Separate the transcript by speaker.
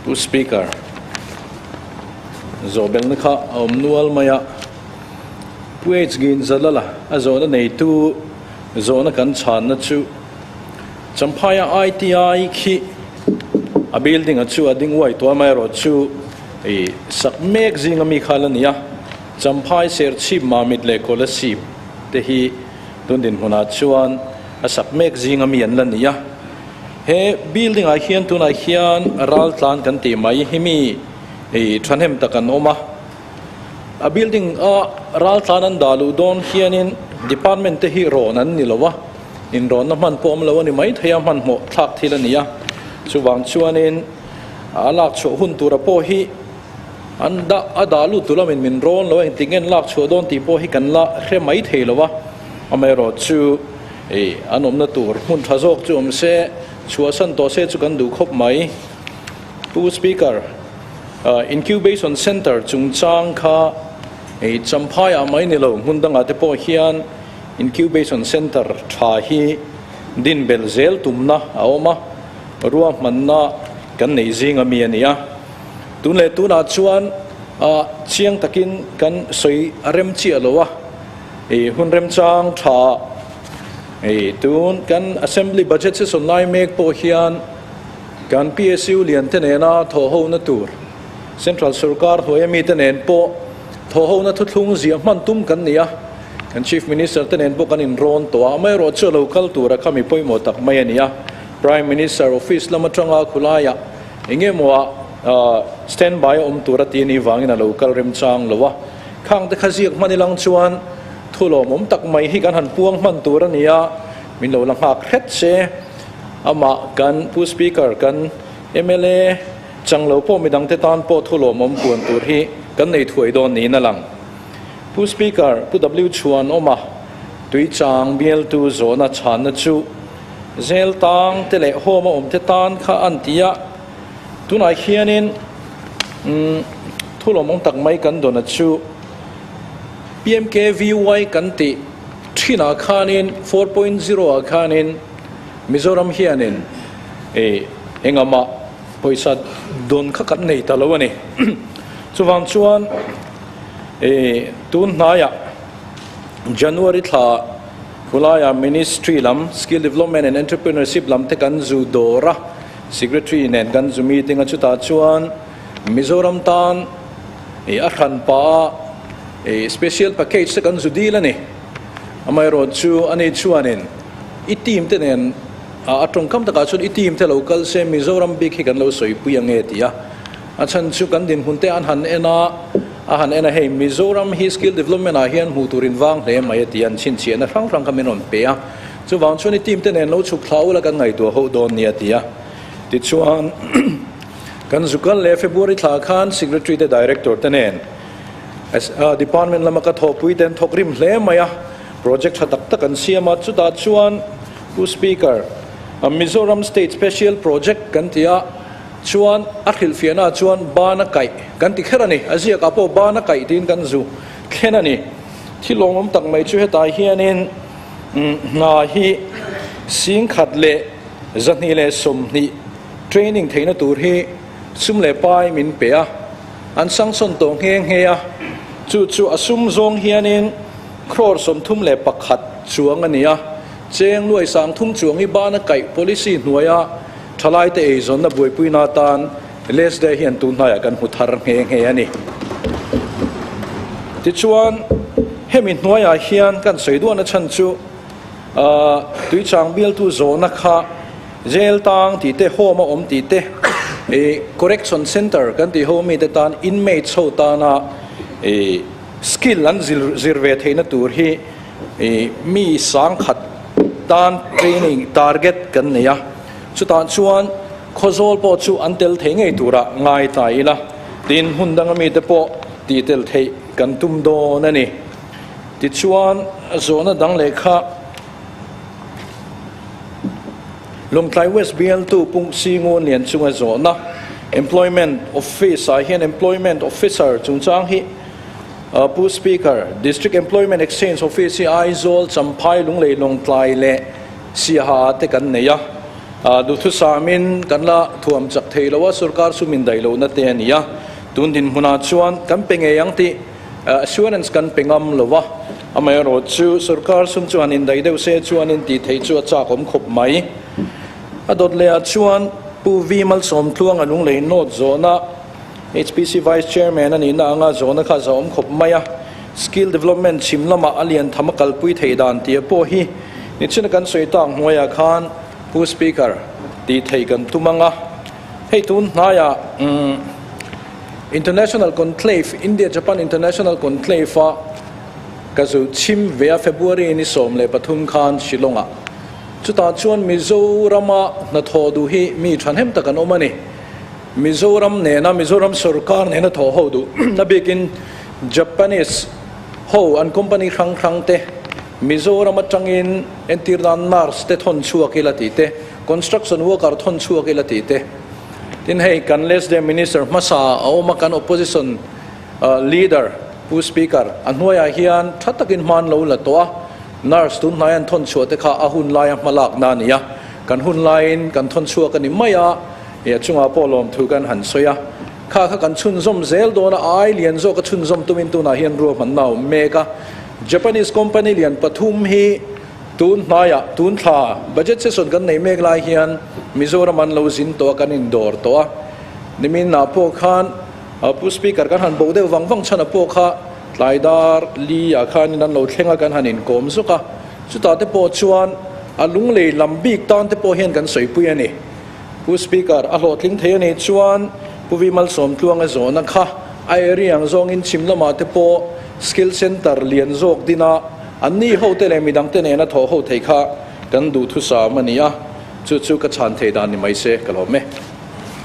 Speaker 1: Pu Speaker, zawhbelna kha a awm nual mai a, Pu H Ginzalala a zawhna neitu zawhna kan chhanna chu Champhaia ITI khi a building a chu a ding uai tuai mai erawh chu ih sak mek zinga mi kha la ni a, Champhai Serchhip Mamit leh Kolasib te hi tun dinhmunah chuan a sak mek zinga mi an la ni a. He building ah hian tunah hian ral tlan kan tih mai hi mi ih thahnem tak an awm a. A building a ral tlan an dah luh dawn hianin department te hi rawn an ni lo a, inrawnna hman pawh awm lo a ni mai thei a, hmanhmawh thlak thil a ni a. Chuvang chuanin a lak chhuah hun tura pawh hi an dah a dah lut tur lamin min rawn lo a, engtik nge an lak chhuah dawn tih pawh hi kan la hre mai thei lo a. Amaherawhchu. Ei, an awmna tur hmun tha zawk chu awm se, chhuahsan tawh se chu kan duh khawp mai. Pu Speaker, Incubation Centre chungchang kha ei Champhaiah mai ni lo, hmun dangah te pawh hian Incubation Centre tha hi din belh zel tumna a awm a, ruahmanna kan neih zing ami a ni a. Tun leh tunah chuan chiang takin kan sawi a rem chiah lo a. I hun remchang tha i tun kan Assembly Budget session lai mek pawh hian kan PSU lian te nena thawhhona tur Central Sorkar hnuaia mite nen pawh thawhhona thuthlung ziah hman tum kan ni a, kan Chief Minister te nen pawh kan inrawn tawh a, amaherawhchu a lo kal tura kha mi pawimawh tak mai a ni a, Prime Minister Office lam atanga khulaiah eng emaw ah standby a awm tura ti a nih vangin a lo kal remchang lo a. Khang te kha ziak hman ilang chuan thu lawmawm tak mai hi kan han puang hman tur a ni a, min lo la nghak hret se. Amah kan Pu Speaker, kan mla chang lo pawh midang te tan pawh thu lawmawm puan tur hi kan nei thuai dawn niin a lang. Pu Speaker, Pu W Chhuanawma Tuichang bialtu zawhna chhanna chu zel tang te leh home a awm te tan kha an ti a, tunah hianin umm Thu lawmawm tak mai kan dawn a chu PMKVY kan tih thinah khanin 4.0 ah khanin Mizoram hianin ih engamah pawisa dawn kha kan nei ta lo a ni. Chuvang chuan ih tun hnaiah January thla khulaiah Ministry lam Skill Development and Entrepreneurship lam te kan zu dawr a, Secretary nen kan zu meeting a chutah chuan Mizoram tan i a hran pah a i special package te kan zu dil a ni. Amaherawh chu ani chuanin i team te nen a tawngkam takah chuan i team te lo kal se Mizoram bik hi kan lo sawipui ang nge ti a. A chhan chu kan dinhmun te an han en a, a han en a hei Mizoram hi skill development ah hian hmuh tur in vang hle mai a ti a, an chhinchhiahna hrang hrang kha min rawn pe a. Chuvang chuan i team te nen lo chhuk thla ula kan ngaihtuah ho dawn nia ti a. Tichuan. Kan zukal leh February thla khan Secretary te Director te nen Department lama ka thawhpui te an thawk rim hle mai a, project tha tak tak an siam a, chutah chuan Pu Speaker, Mizoram State Special Project kan ti a, chuan a hrilhfiahna ah chuan ban a kaih kan ti kher a ni, a ziakah pawh ban a kaih tiin kan zu thlen a ni. Thil lawmawm tak mai chu hetah hianin hna hi 10,000 leh 220 Training theihna tur hi sum leh pai min pe a, an sanction tawh nghe nghe a, chu chu a sum zawng hianin crore 31 chuang a ni a, cheng nuai 30 chuang hi bana kaih policy hnuaia thalaite eizawnna buaipuina atan LSD hian tun hnaiah kan hmu thar nghe nghe a ni. Tichuan, hemi hnuaiah hian kan sawi duahna chhan chu Tuichang bialtu zawhna kha Jail tang tih te, home a awm tih te, ih correction centre kan tih ho mite tan inmates ho tana ih skill an zir zir ve theihna tur hi ih mi 10,000 tan training target kan nei a. Chutah chuan Khawzawl pawh chu an tel thei ngei tura ngai ta ila, tin hmun danga mite pawh tih tel theih kan tum dawn a ni. Tichuan zawhna dang leh kha Lawngtlai West bialtu Pung Singun lian chunga zawhna Employment Office ah hian Employment Officer chungchang hi Pu Speaker, District Employment Exchange Office hi Aizawl, Champhai, Lunglei, Lawngtlai leh Siaha ah te kan nei a. Duhthusamin kan la thuam chak thei lo a, sorkar sum indaih lohna te a ni a. Tun dinhmunah chuan kan pe ngei ang tih assurance kan pe ngam lo a, amaherawh chu sorkar sum chu han indaih deuh se chuanin tih theih chu a chak awm khawp mai. A dawt lehah chuan Pu V Malsawmtluanga lunglei nawt zawhna HPC Vice Chairman a nihna anga zawhna kha zahawm khawp mai a, Skill Development chhim lamah a lian tham a kalpui theih dan tih pawh hi nichina kan sawi tak hnuaiah khan Pu Speaker tih theih kan tum ang a. Hei tun hnaiah International Conclave, India-Japan International Conclave a ka zu chhim ve a February ni 13 khan Shillong-ah. Chutah chuan Mizorama hnathawh duh hi mi thahnem tak an awm a ni. Mizoram nena Mizoram sorkar nena thawh ho duh na bikin Japanese ho an company hrang hrang te Mizoram atangin entir nan nurse te thawn chhuak ila tih te, construction worker thawn chhuak ila tih te. Tin hei kan Lesdem Minister hmasa a awm a kan opposition leader Pu Speaker a hnuaiah hian tha takin hman lo la tawh a, nurse tun hnai an thawn chhuah te kha a hun laia hma lakna a ni a, kan hun laiin kan thawn chhuak a ni mai a, a chungah pawh lawmthu kan han sawi a. Kha kha kan chhunzawm zel dawn a, ai lian zawk a chhunzawm tumin tunah hian ruahmanna a awm mek a. Japanese company lian pathum hi tun hnaiah, tun thla budget session kan nei mek lai hian Mizoram an lo zin tawh a, kan indawr tawh a. Niminah pawh khan Pu Speaker kan han bo deuh vang vang chhan a pawh kha tlai dar li ah khanin an lo thleng a, kan han inkawm zuk a. Chutah te pawh chuan a lunglei lam bik tan te pawh hian kan sawipui a ni. Pu Speaker, a hlawhtling thei a nih chuan Pu Vi Malsawmtluanga zawhna kha a area ang zawngin chhim lamah te pawh Skill Centre lian zawk dina an ni ho te leh midang te nena thawh ho thei kha kan duhthusam a ni a, chu chu ka chhan thei dan ni mai se ka lawm e.